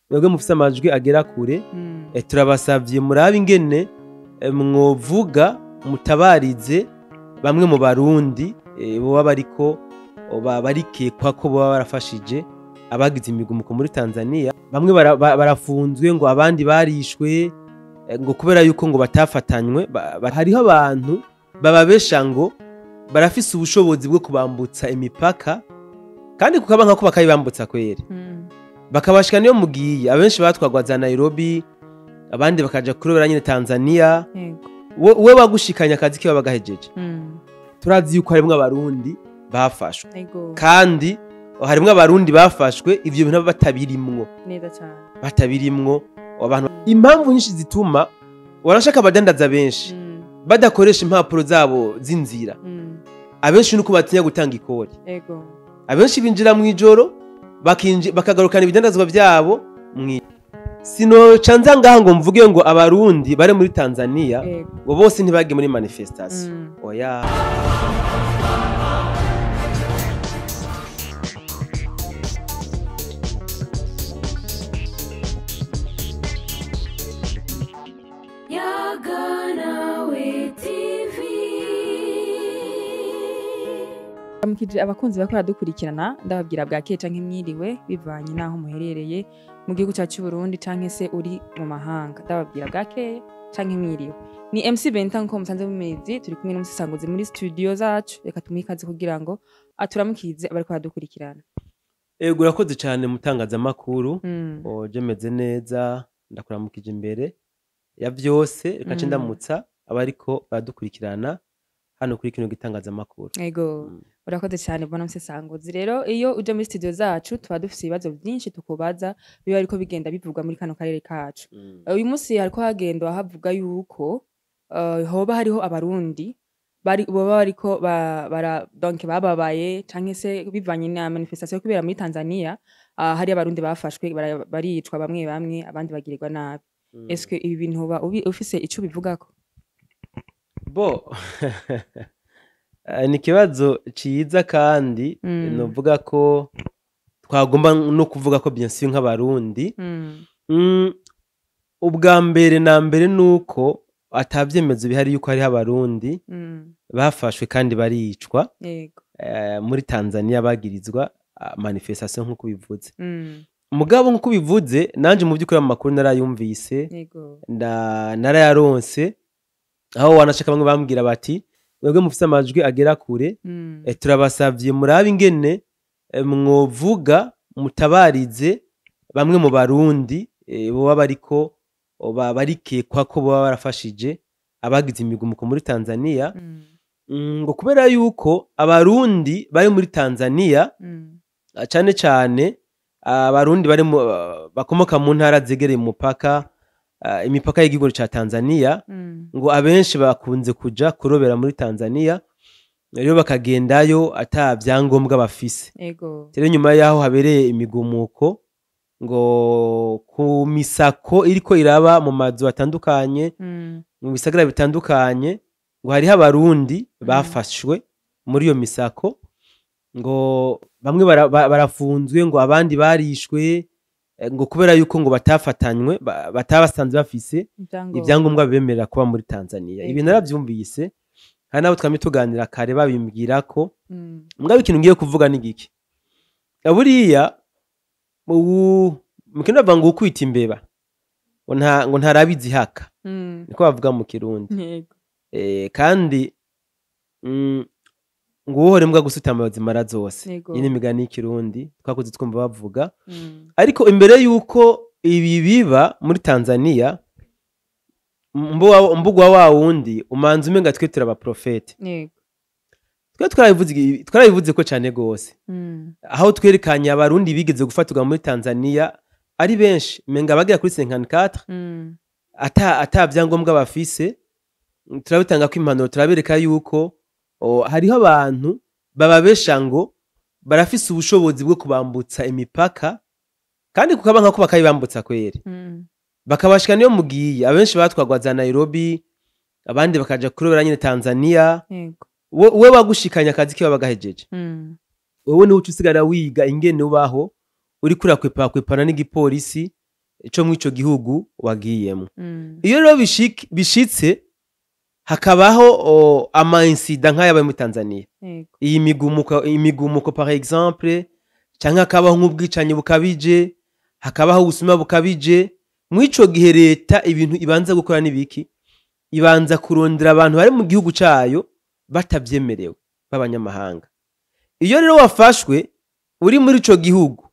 Mwebwe mufise amajwi agera kure, turabasavye murabe ingene mwovuga mutabarize bamwe mu Barundi boba bariko barikekwa ko boba barafashije abagize imigumuko muri Tanzania. Bamwe barafunzwe ngo abandi barishwe ngo kubera yuko ngo batafatanywe. Hariho abantu bababesha ngo barafise ubushobozi bwo kubambutsa imipaka, kandi kukaba nkako bakayibambutsa kweri, bakabashika niyo mugiye. Abenshi batwagwa za Nairobi, abandi bakaja kurobera nyine Tanzania. We wagushikanya akazi kiba bagahejeje. Turazi yuko harimwo Abarundi bafashwe, kandi harimwo Abarundi bafashwe ivyo bintu batabirimwo neza cyane, batabirimwo abantu. Impamvu nyinshi zituma warashaka abadandaza benshi badakoresha impapuro zabo z'inzira, abenshi nuko batinya gutanga ikori. Abenshi binjira mu ijoro bakagarukana ibidandazwa byabo. Sino canza ngaha ngo mvuge ngo Abarundi bari muri Tanzania ngo bose ntibagiye muri manifestation. Oya. Mukije abakunzi bakora dukurikirana, ndababwira bwa canke mwiriwe bivanye naho muherereye mu gihugu cyacu Burundi canke se uri mu mahanga. Ndababwira bwakeye canke mwiriwe. Ni MC Benta nko musanze mumezi, turi kumwe n'umusisanguzi muri studio zacu. Reka tumwikaze kugira ngo aturamukize abariko baradukurikirana. Ego, urakoze cyane mutangazamakuru. Oje meze neza, ndakuramukije imbere ya vyose. Reka nce ndamutsa abariko baradukurikirana hano kuri kino gitangazamakuru. Ego, urakoze cyane bona musesanguzi. Rero iyo uje muri studio zacu tuba dufise ibibazo byinshi tukubaza biba ariko bigenda bivugwa muri kano karere kacu. Uyu munsi hariko hagendwa havuga yuko hoba hariho Abarundi bari boba bariko bara donc bababaye canke se bivanye na manifestation kubera muri Tanzania, hari Abarundi bafashwe baricwa bamwe bamwe, abandi bagirirwa nabi. Eske ibi bintu uba ufise ico bivugako? Bo ni kibazo ciza, kandi novuga ko twagomba no kuvuga ko bien sûr nk'Abarundi. Ubwa mbere na mbere nuko atavyemezo bihari yuko hariho Abarundi bafashwe kandi baricwa muri Tanzania bagirizwa manifestation nkuko bivuze. Mugabo nkuko bivuze, nanje mu by'ukuri amakuru narayumvise, narayaronse, aho wanashaka bamwe bambwira bati mwebwe mufise amajwi agera kure, turabasavye murabe ingene mwovuga mutabarize bamwe mu Barundi boba bariko barikekwa ko boba barafashije abagize imigumuko muri Tanzania, ngo kubera yuko Abarundi bari muri Tanzania, cane cane Abarundi bari bakomoka mu ntara zegereye umupaka, imipaka y'igihugu ca Tanzania, ngo abenshi bakunze kuja kurobera muri Tanzania, rero bakagendayo ata vyangombwa bafise. Rero nyuma yaho habereye imigumuko, ngo ku misako iriko iraba mu mazu atandukanye, mu bisagara bitandukanye, ngo hariho Abarundi bafashwe muri iyo misako, ngo bamwe barafunzwe ngo abandi barishwe ngo kubera yuko ngo batafatanywe, batabasanze bafise ibyangombwa bibemerera kuba muri Tanzania. Ibi naravyumvise, hari nabo twamye tuganira kare babimbwira ko. Mugabo ikintu ngiye kuvuga ni giki? Buriya mu Kirundi bavuga ngo ukwita imbeba ngo ntarabizi haka, niko bavuga mu Kirundi. Kandi ngo uhore mbwa gusutama zimara zose. Iyi ni imigani y'Ikirundi twakuze twumva bavuga. Ariko imbere yuko ibi biba muri Tanzania, mbugwa wa wundi umanza umenga twe turaba profete. Twe twarabivuze ko cyane gose. Aho twerekanye Abarundi bigeze gufatirwa muri Tanzania ari benshi, menga bagera kuri 54 ata vyangombwa bafise. Turabitanga ko impanuro, turabereka yuko hariho abantu bababesha ngo barafise ubushobozi bwo kubambutsa imipaka, kandi kukaba nkako bakayibambutsa kweri, bakabashika niyo mugiye. Abenshi batwagwa za Nairobi, abandi bakaja kurobera nyine Tanzania. We wagushikanya akazi kiba bagahejeje. Wewe niwe uca usigara wiga ingene ubaho, uri kurakwepa kwepana n'igipolisi. co mw'ico gihugu wagiyemo. Iyo rero bishitse hakabaho ama incident nk'ayabaye muri Tanzania, iyi imigumuko par exemple, canke hakabaho nk'ubwicanyi bukabije, hakabaho ubusuma bukabije, mw'ico gihe leta ibintu ibanza gukora n'ibiki? Ibanza kurondera abantu bari mu gihugu cayo batavyemerewe b'abanyamahanga. Iyo rero wafashwe uri muri ico gihugu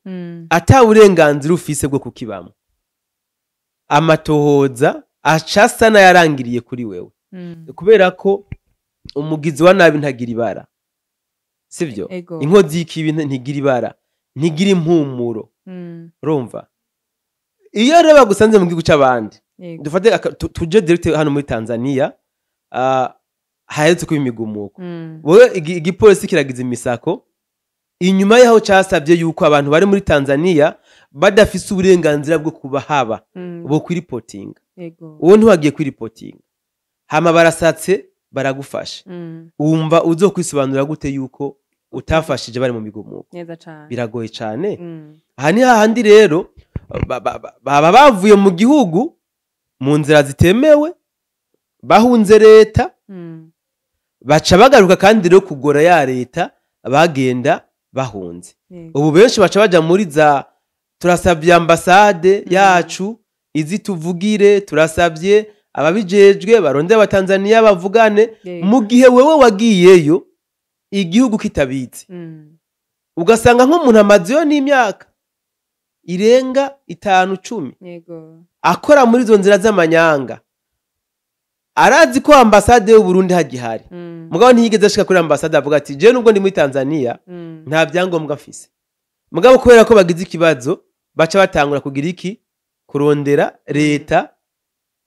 ata burenganzira ufise bwo kukibamwo, amatohoza aca asa n'ayarangiriye kuri wewe, kubera ko umugizi wa nabi ntagira ibara, sivyo? Inkozi y'ikibi ntigira ibara, ntigira impumuro. Urumva, iyo rero bagusanze mu gihugu c'abandi, dufate tuje direct hano muri Tanzania, haherutse kuba imigumuko, wowe igipolisi kiragiza imisako inyuma yaho casavye yuko abantu bari muri Tanzania badafise uburenganzira bwo kuba haba bo kwiripotinga. Uwo ntiwagiye kwiripotinga, hama barasatse baragufasha, wumva uzokwisobanura gute yuko utafashije bari mu migumuko? Biragoye cane. Aha ni hahandi rero baba bavuye mu gihugu mu nzira zitemewe, bahunze leta, baca bagaruka kandi rero kugora ya leta bagenda bahunze. Ubu benshi baca baja muri za turasabye ambasade yacu izi tuvugire, turasabye ababijejwe baronde abatanzania bavugane, mu gihe wewe wagiyeyo igihugu kitabitse. Ugasanga nk'umuntu amazeyo n'imyaka irenga 5 10 akora muri izo nzira z'amanyanga, arazi ko ambasade y'u Burundi hagihari, mugabo ntiyigeze ashika kuri ambasade avuga ati je nubwo ndi muri Tanzania nta byangombwa mfise. Mugabo kubera ko bagize ikibazo baca batangura kugira iki? Kurondera leta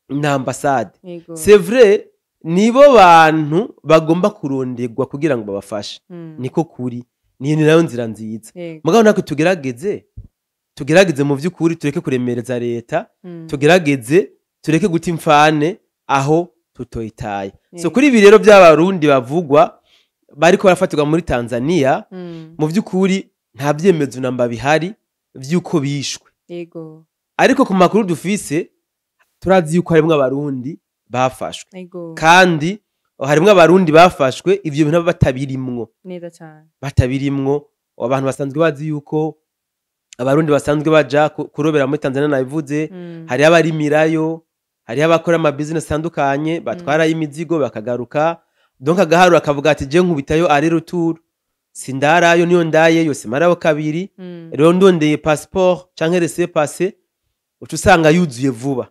na ambasade. C'est vrai, nibo bantu bagomba kuronderwa kugira ngo babafashe, niko kuri, ni nayo nzira nziza. Mugabo natwe tugerageze mu vy'ukuri, tureke kuremereza leta, tugerageze tureke guta imfane aho tutoyitaye. So kuri ibi rero by'abarundi bavugwa bariko barafatirwa muri Tanzania, mu vy'ukuri nta vyemezo namba bihari vy'uko bishwe. Ariko ku makuru dufise turazi yuko harimwo abarundi bafashwe, kandi harimwo abarundi bafashwe ivyo bintu batabirimwo. Neza cyane. Batabirimwo, abantu basanzwe bazi yuko abarundi basanzwe baja kurobera muri Tanzania, nabivuze, hari abarimirayo, hari abakora ama business atandukanye, batwara imizigo bakagaruka. Donc agaharura akavuga ati je nkubitayo ari retour, sindarayo niyo ndayeyo simarayo kabiri, rero ndondeye passeport canke laissez-passer, uca usanga yuzuye vuba.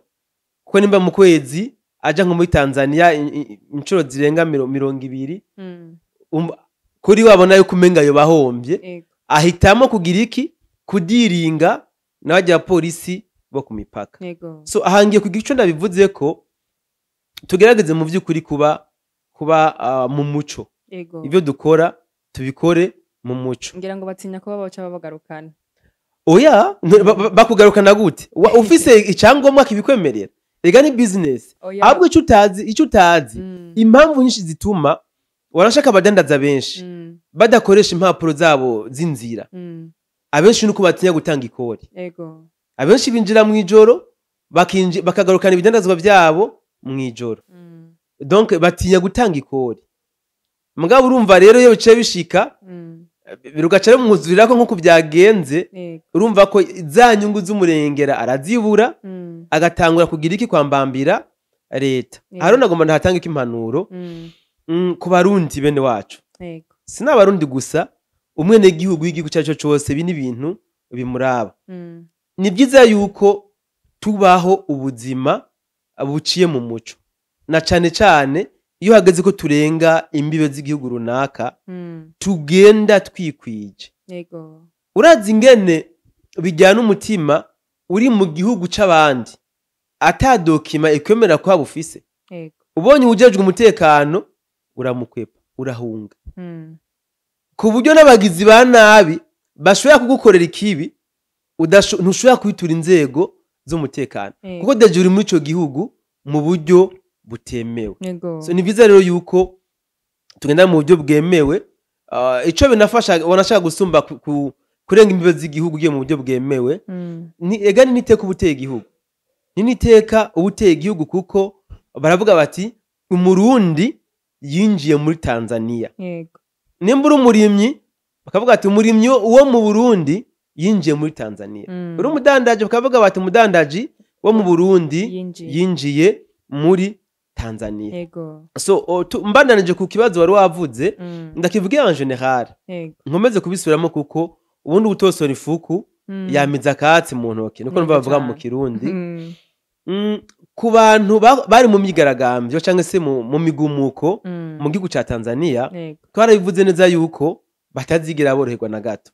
Kuko nimba mu kwezi aja nko muri Tanzania inshuro zirenga 20, kuri wabona yuko umenga yo bahombye, ahitamo kugira iki? Kudiringa n'abajya polisi bo ku mipaka. So ahangiye kugira ico ndabivuze ko tugerageze mu vy'ukuri kuba mu muco. Ibyo dukora tubikore mu muco. Ngira ngo batinya ko babaca babagarukana. Oya, bakugarukana gute? Ufise icyangombwa kibikwemerera. Ega ni business. Ahubwo ico utazi impamvu nyinshi zituma warashaka abadandaza benshi badakoresha impapuro zabo z'inzira. Abenshi nuko batinya gutanga ikori. Abenshi binjira mu ijoro bakagarukana ibidandazwa byabo mu ijoro. Donc batinya gutanga ikori. Mugabo urumva rero iyo bice bishika birugaca rero mwuzurira ko nkuko byagenze, urumva ko za nyungu z'umurengera arazibura, agatangura kugira iki? Kwambambira leta. Haro nagomba ntatanga impanuro ku barundi bene wacu. Sina abarundi gusa, umwene gihugu y'igihugu cyacu cyose ibi n'ibintu bimuraba. Ni byiza yuko tubaho ubuzima buciye mu muco, na cane cane iyo hageze ko turenga imbibe z'igihugu runaka, tugenda twikwije. Urazi ingene bijyana umutima uri mu gihugu c'abandi ata dokima ikwemera ko bufise. Ubonye ujejwe umutekano uramukwepa, urahunga. Ku buryo n'abagizi ba nabi bashobora kugukorera ikibi, ntushobora kwitura inzego z'umutekano, kuko deje uri muri ico gihugu mu buryo butemewe. So ni byiza rero yuko tugenda mu buryo bwemewe. Ico binafasha wanashaka gusumba Kurenga imbibe z'igihugu ugiye mu buryo bwemewe, ni ega ni n'iteka uba uteye igihugu, ni n'iteka uba uteye igihugu, kuko baravuga bati umurundi yinjiye muri Tanzania. Nimba uri umurimyi, bakavuga ati umurimyi wo mu Burundi yinjiye muri Tanzania. Uri umudandaji, bakavuga bati umudandaji wo mu Burundi yinjiye yinjiye muri Tanzania. So mbandanije ku kibazo wari wavuze, ndakivuge en général, nkomeze kubisubiramo, kuko ubundi gutosora ifuku yamiza akatsi mu ntoki, niko numva Neza bavuga mu cane. Kirundi. Ku bantu bari mu myigaragambyo cyangwa se mu migumuko mu gihugu ca Tanzania, twarabivuze neza yuko batazigera boroherwa na gato,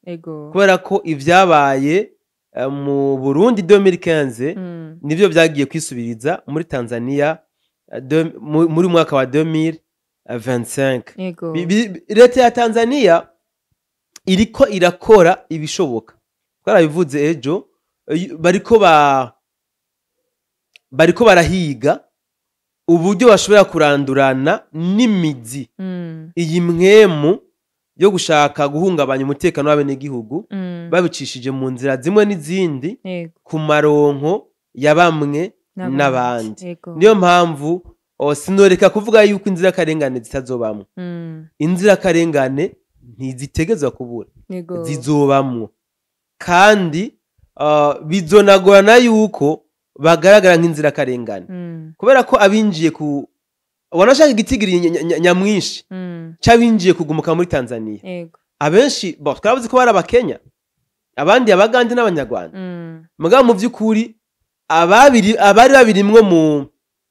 kubera ko ivyabaye mu Burundi 2015 nivyo vyagiye kwisubiriza muri Tanzania muri mwaka wa 2025. Leta ya Tanzania iriko irakora ibishoboka, twarabivuze ejo, bariko barahiga uburyo bashobora kurandurana n'imizi iyi mpwemu yo gushaka guhungabanya umutekano w'abenegihugu, babicishije mu nzira zimwe n'izindi, ku maronko ya bamwe n'abandi. Niyo mpamvu sinoreka kuvuga yuko inzirakarengane zitazobamwo. Inzirakarengane ntizitegezwa kubura, zizobamwo, kandi bizonagorana yuko bagaragara nk'inzirakarengane, kubera ko abinjiye ku wanashaka igitigiri nyamwinshi c'abinjiye kugumuka muri Tanzania, abenshi bo twaravuze ko bari abakenya, abandi abagande n'abanyarwanda. Mugabo mu by'ukuri ababiri abari babirimwo mu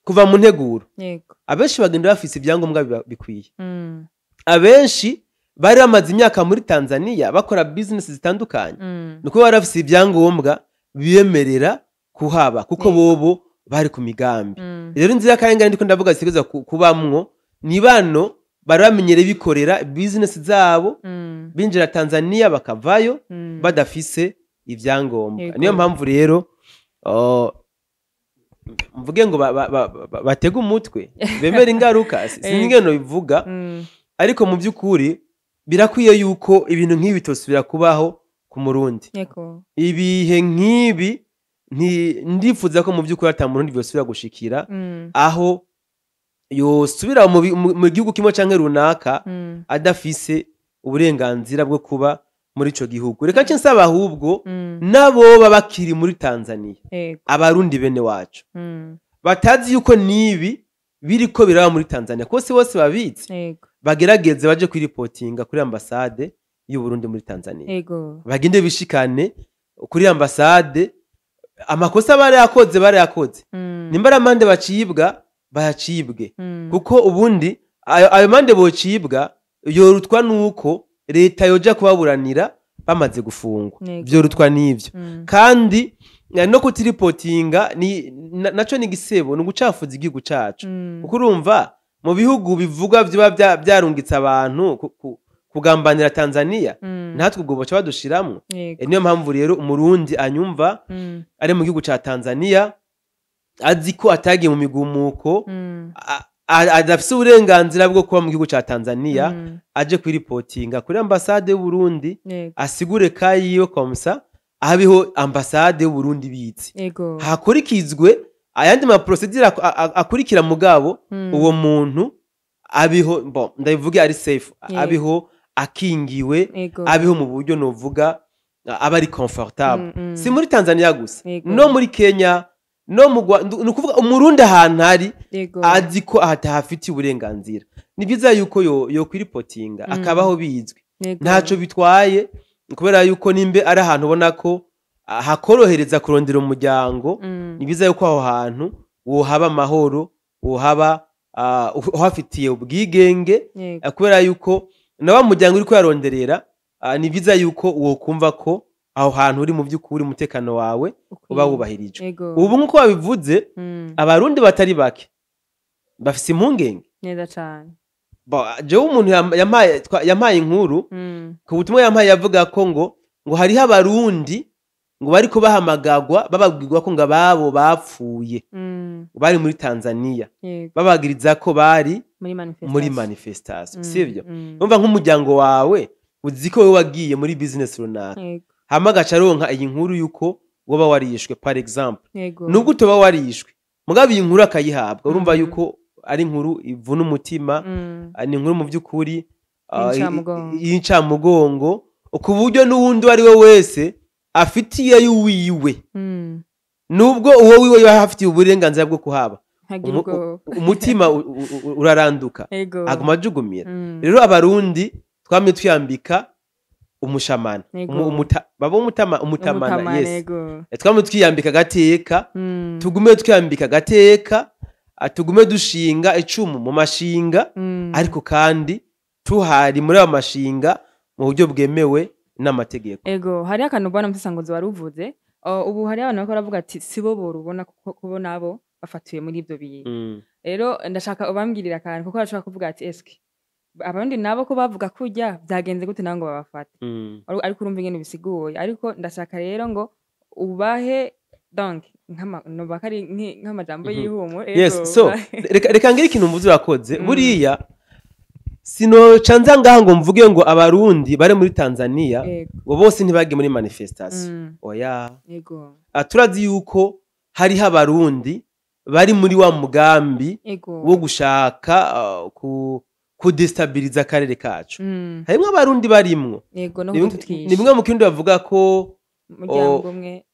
kuva mu nteguro, abenshi bagenda bafise ibyangombwa bikwiye. Abenshi bari bamaze imyaka muri Tanzania bakora business zitandukanye, ni uko bari bafise ibyangombwa bibemerera kuhaba, kuko bobo bari ku migambi. Rero inzirakarengane ndiko ndavuga zitegerezwa kubamwo ni bano bari bamenyereye bikorera business zabo, binjira Tanzania bakavayo badafise ibyangombwa. Niyo mpamvu rero mvuge ngo batege umutwe bemere ingaruka, sinzi ingene bivuga, ariko mu by'ukuri birakwiye yuko ibintu nk'ibi bitosubira kubaho ku Murundi. Ibihe nk'ibi ndifuza ko mu by'ukuri ata Murundi byosubira gushikira, aho yosubira mu gihugu kimwe canke runaka adafise uburenganzira bwo kuba muri ico gihugu. Reka nce nsaba ahubwo n'aboba bakiri muri Tanzania, abarundi bene wacu batazi yuko nibi biriko biraba muri Tanzania, kuko si bose babizi, bagerageze baje kwiripotinga kuri ambasade y'u Burundi muri Tanzania. Bagende bishikane kuri ambasade, amakosa barayakoze, barayakoze. Nimba ari amande bacibwa, bayacibwe, kuko ubundi ayo mande bocibwa yorutwa nuko leta yoja kubaburanira bamaze gufungwa. Vyorutwa n'ivyo. Kandi no kutiripotinga ni naco ni igisebo, ni ugucafuza igihugu cacu, kuko urumva mu bihugu bivugwa vyoba vyarungitse abantu kugambanira Tanzania, natwe ubwo boca badushiramwo. Niyo mpamvu rero umurundi anyumva ari mu gihugu ca Tanzania, azi ko atagiye mu migumuko, adafise uburenganzira bwo kuba mu gihugu ca Tanzania, aje kwiripotinga kuri ambasade y'u Burundi, asigure kayiwe comme ça abiho ambasade y'u Burundi bizi, hakurikizwe ayandi ma procédure akurikira, mugabo uwo muntu abiho, bon, ndabivuge, ari safe, abiho akingiwe, abiho mu buryo novuga aba ari confortable. Si muri Tanzania gusa, no muri Kenya, no mu Rwanda. Ni ukuvuga umurundi ahantu ari azi ko atahafitiye uburenganzira, ni byiza yuko yo kwiripotinga, akabaho bizwi. Ntaco bitwaye, kubera yuko nimbe ari ahantu ubona ko hakorohereza kurondera umuryango, ni byiza yuko aho hantu wohaba amahoro, wohaba uhafitiye ubwigenge, kubera yuko na wa muryango uriko yaronderera, ni byiza yuko wokumva ko aho hantu uri mu by'ukuri umutekano wawe uba wubahirijwe. Ubu nk'uko babivuze, abarundi batari bake bafise impungenge. Neza cane. Jewe umuntu yampaye inkuru, ku butumwa yampaye yavuga ko ngo hariho abarundi ngo bariko bahamagagwa bababwirwa ko ngo ababo bapfuye, bari muri Tanzania, babagiriza ko bari muri manifestation, muri manifestation. Sivyo? Umva, nk'umuryango wawe uzi ko wowe wagiye muri business runaka, Hama agaca aronka iyi nkuru yuko woba warishwe, par exemple. Yego. Nubwo utoba warishwe, mugabo iyi nkuru akayihabwa, urumva yuko ari inkuru ivuna umutima. Ni inkuru mu by'ukuri y'incamugongo. Y'incamugongo, ku buryo n'uwundi uwo ari we wese afitiye y'uwiwe, nubwo uwo wiwe yaba afitiye uburenganzira bwo kuhaba, ntagira ubwoba. Umutima uraranduka, aguma ajugumira. Rero Abarundi twamye twiyambika umushamana. Baba umutamana. Umutamana. Yes. Twamye twiyambika agateka. Tugume twiyambika agateka, tugume dushinga icumu mu mashinga, ariko kandi tuhari muri ayo mashinga mu buryo bwemewe n'amategeko. Ego, hariho akantu ubona musesanguzi wari uvuze. Ubu hariho abantu bariko baravuga ati sibo borubona kuko kubo nabo bafatiwe muri ivyo bintu. Rero ndashaka ubambwirira akantu, kuko bashobora kuvuga ati eske abandi nabo ko bavuga kurya vyagenze gute nabo ngo babafate? Ariko urumva ingene bisiguye, ariko ndashaka rero ngo ubahe donc noba ko ari nk'amajambo y'ihumure. Yes. Ego. So reka ngire ikintu mvuze, urakoze. Buriya sinoca nza ngaha ngo mvuge ngo Abarundi bari muri Tanzania ngo bose ntibagiye muri manifestation. Oya. Turazi yuko hariho Abarundi bari muri wa mugambi wo gushaka kudestabiliza akarere kacu. Harimwo Abarundi barimwo. Ego, no kututwisha. Ni bimwe mu kindi bavuga ko umuryango umwe.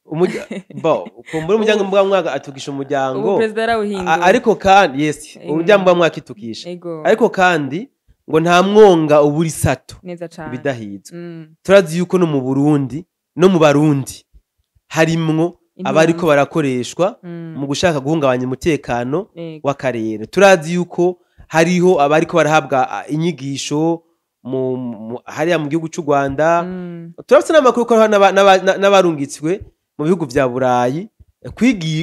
Bo kumbura umuryango mbwa mwaka atukisha umuryango. Ubu perezida yarawuhinduye. Ariko kandi, yes, umuryango mbwa mwaka itukisha. Ariko kandi ngo nta mwonga ubura isato Neza cane. ibidahizwe. Turazi yuko no mu Burundi no mu Barundi harimwo abariko barakoreshwa mu gushaka guhungabanya umutekano w'akarere. Turazi yuko hariho abariko barahabwa inyigisho hariya mu gihugu c'u Rwanda. Turafise n'amakuru ko hariho n'abarungitswe mu bihugu vya Burayi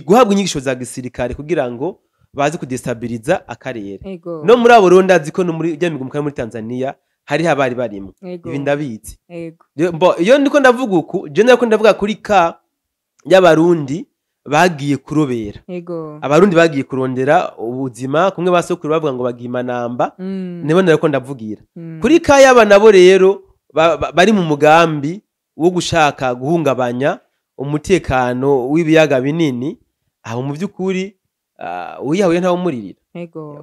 guhabwa inyigisho za gisirikare kugira ngo baze kudestabiliza akarere. No muri abo rero ndazi ko no muri rya migumuko yo muri Tanzania hariho abari barimwo. Ibi ndabizi. Bo, iyo ndiko ndavuga uku, je ndiko ndavuga kuri ka y'Abarundi bagiye kurobera, Abarundi bagiye kurondera ubuzima, kumwe basokuru bavuga ngo bagiye imanamba. Nibo nariko ndavugira. Kuri ka y'aba nabo rero bari mu mugambi wo gushaka guhungabanya umutekano w'ibiyaga binini, aho mu by'ukuri uwiyahuye ntawumuririra.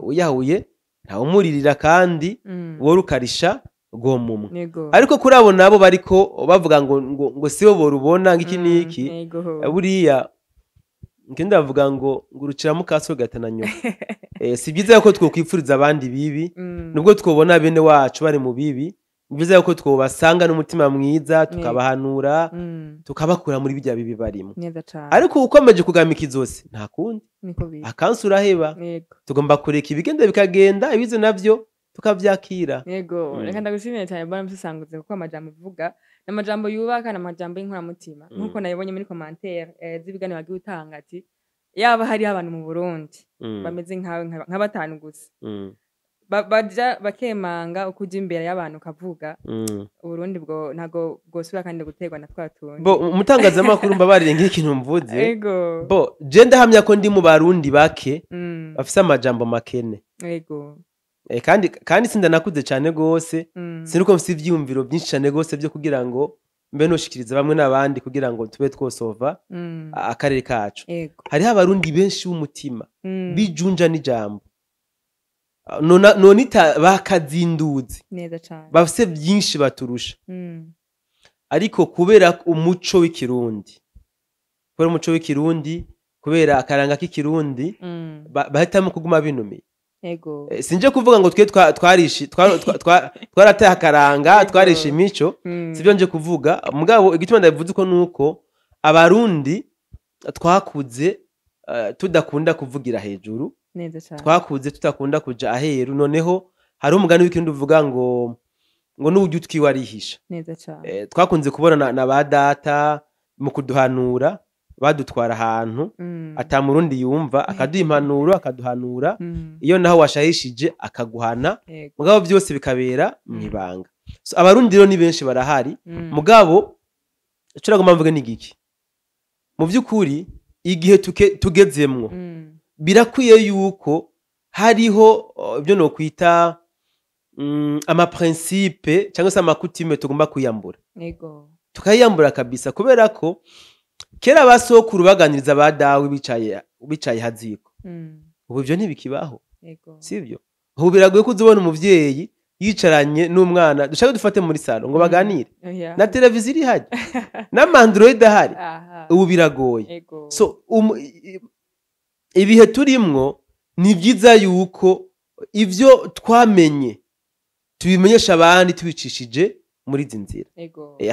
Uwiyahuye ntawumuririra, kandi wowe ukarisha gomumwe. Ariko kuri abo nabo bariko bavuga ngo sibo borubona ngiki niki, buriya ngenda bavuga ngo urucira mukaso gatana nyuma. Si byiza ko twokwipfuriza abandi bibi. Nubwo twobona bene wacu bari mu bibi, ni byiza ko twobasanga n'umutima mwiza, tukabahanura, tukabakura muri bijya bibi barimo. Neza cane. Ariko ukomeje kugamika izosi, nta kundi, Niko biri. akansi uraheba. Tugomba kureka ibigenda bikagenda, ibize navyo tukavyakira. Yego, reka ndagushimiye cyane bwana musesanguzi, kuko amajambo uvuga ni amajambo yubaka, ni amajambo y'inkoramutima. Nk'uko nabibonye muri commentaire z'ibiganiro wagiye utanga, ati yaba hariho abantu mu Burundi bameze nkawe nka batanu gusa, baja bakemanga uko uja imbere y'abantu ukavuga, Uburundi bwo ntago bwosubira kandi guterwa na twa tundi. Bo umutangazamakuru, mbabarire nk'ikintu mvuze. Bo je ndahamya ko ndi mu Barundi bake bafise amajambo makene. Kandi sindanakuze cane gose, sinuko mfise ivyiyumviro byinshi cane gose byo kugira ngo mbe noshikiriza bamwe n'abandi kugira ngo tube twosova akarere kacu. Hariho Abarundi benshi b'umutima bijunja n'ijambo. Nonita bakazinduzi Neza cane. bafise byinshi baturusha, ariko kubera umuco w'ikirundi, kubera umuco w'ikirundi, kubera akaranga k'ikirundi, bahitamo kuguma binumiye. Sinje kuvuga ngo twe twarishi twarataye akaranga, twarishe imico. Sibyo nje kuvuga, mugabo igituma ndabivuze uko nuko Abarundi twakuze tudakunda kuvugira hejuru. Neza cane. Twakuze tudakunda kuja aheru. Noneho hari umugani w'ikirundi uvuga ngo n'uburyo utwiwe arihisha. Neza cane. Twakunze kubona na ba data mu kuduhanura badutwara ahantu ata murundi yumva, akaduha impanuro, akaduhanura. Iyo naho washahishije akaguhana. Mugabo byose bikabera mu ibanga. So, Abarundi rero ni benshi barahari. Mugabo ico nagomba mvuge ni giki? Mu by'ukuri igihe tugezemwo, birakwiye yuko hariho ibyo nokwita amaprincipe cyangwa se amacoutumes tugomba kwiyambura. Tukayiyambura kabisa, kubera ko kera basokuru baganiriza ba dawe bicaye haziko. Ubu ivyo ntibikibaho. Sivyo? Ubu biragoye ko uzobona umuvyeyi yicaranye n'umwana, dushaka dufate muri salo ngo baganire. Na televiziyo iri hajya, n'amandroid ahari. Ubu biragoye. So ibihe turimwo ni byiza yuko ivyo twamenye tubimenyesha abandi tubicishije muri izi nzira.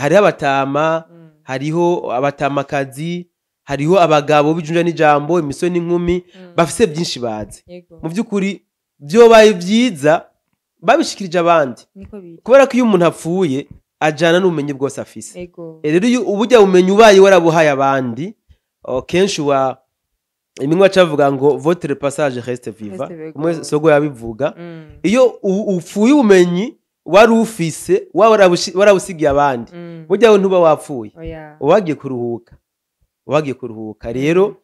Hariho abatama, hariho abatamakazi, hariho abagabo b'ijunja n'ijambo, imisore n'inkumi bafise byinshi bazi. Mu by'ukuri byobaye byiza babishikirije abandi, kubera ko iyo umuntu apfuye ajana n'ubumenyi bwose afise. Rero iyo uburyo bumenyi ubaye warabuhaye abandi, kenshi wa iminwa cavuga ngo votre passage reste viva, umwe sogo yabivuga. Iyo upfuye ubumenyi wari ufise warabusigiye abandi, burya ntuba wapfuye, wagiye kuruhuka, wagiye kuruhuka. Rero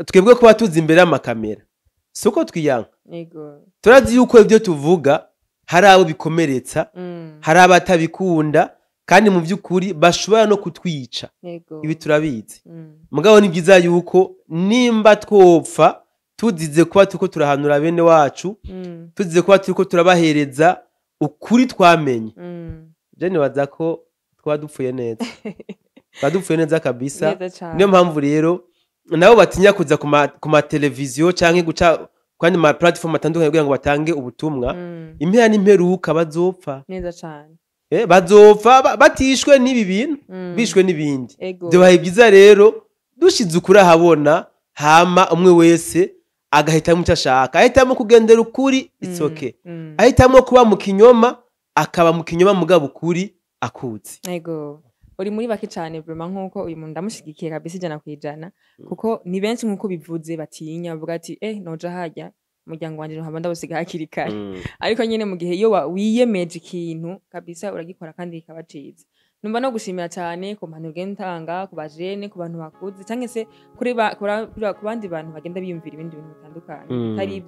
twebwe kuba tuzi imbere y'amakamera siko twiyanka, turazi yuko ibyo tuvuga hari abo bikomeretsa, hari abatabikunda, kandi mu by'ukuri bashobora no kutwica. Ibi turabizi. Mugabo ni byiza yuko nimba twopfa tuzize kuba turiko turahanura bene wacu, tuzize kuba turiko turabahereza ukuri twamenye, je nibaza ko twadupfuye neza. Twadupfuye neza kabisa. Niyo mpamvu rero nabo batinya kuza ku ma televiziyo canke guca kwandi ma platform atandukanye kugira ngo batange ubutumwa. Impera n'imperuka bazopfa neza cyane. Bazopfa batishwe n'ibi bintu, bishwe n'ibindi. Byobaye byiza rero dushize ukuri ahabona, hama umwe wese agahitamo icyo ashaka. Ahitamo kugendera ukuri, it's okay. Ahitamo kuba mu kinyoma, akaba mu kinyoma, mugabo ukuri akuzi. Ego. Uri muri bake cyane vraiment, nkuko uyu muntu ndamushigikiye kabisa 100%, kuko ni benshi nkuko bivuze batinya bavuga ati noja hajya umuryango wanje nkaba ndawusiga hakiri kare. Ariko nyine mu gihe iyo wiyemeje ikintu kabisa uragikora kandi kikaba ciza. Numva no gushimira cyane ku mpanuro ugenda utanga ku bajene, ku bantu bakuze, cyangwa se kuri ku bandi bantu bagenda biyumvira ibindi bintu bitandukanye,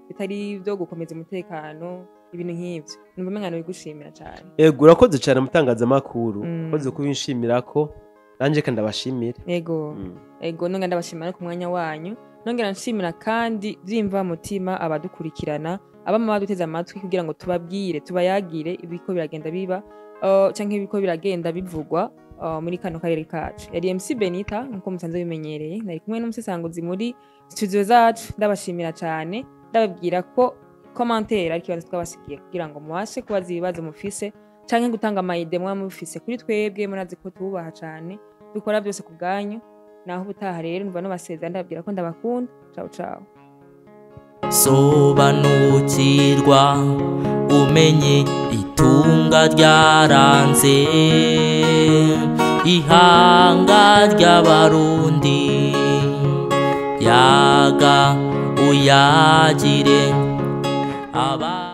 bitari ibyo gukomeza umutekano, ibintu nk'ibyo. Numva mengano bigushimira cyane. Yego, urakoze cyane mutangazamakuru, urakoze kubinshimira ko nanje kandi ndabashimira. Yego. Yego, nonga ndabashimira ku mwanya wanyu. Nongera nshimira kandi byimva mutima abadukurikirana, abama baduteze amatwi kugira ngo tubabwire, tubayagire ibiko biragenda biba canke ibiko biragenda bivugwa muri kano karere kacu. Yari MC Benita nkuko musanze bimenyereye, nari kumwe n'umusesanguzi muri studio zacu. Ndabashimira cyane, ndababwira ko commentaire ariko ikibazo twabasigiye kugira ngo mubashe kubaza ibibazo mufise canke gutanga amayide mwa mufise kuri twebwe. Murazi ko tububaha cyane, dukora byose ku bwanyu. Naho ubutaha rero numva nobasezera, ndababwira ko ndabakunda. Ciao ciao. Sobanukirwa umenye itunga ryaranze ihanga ry'abarundi, yaga uyagire aba.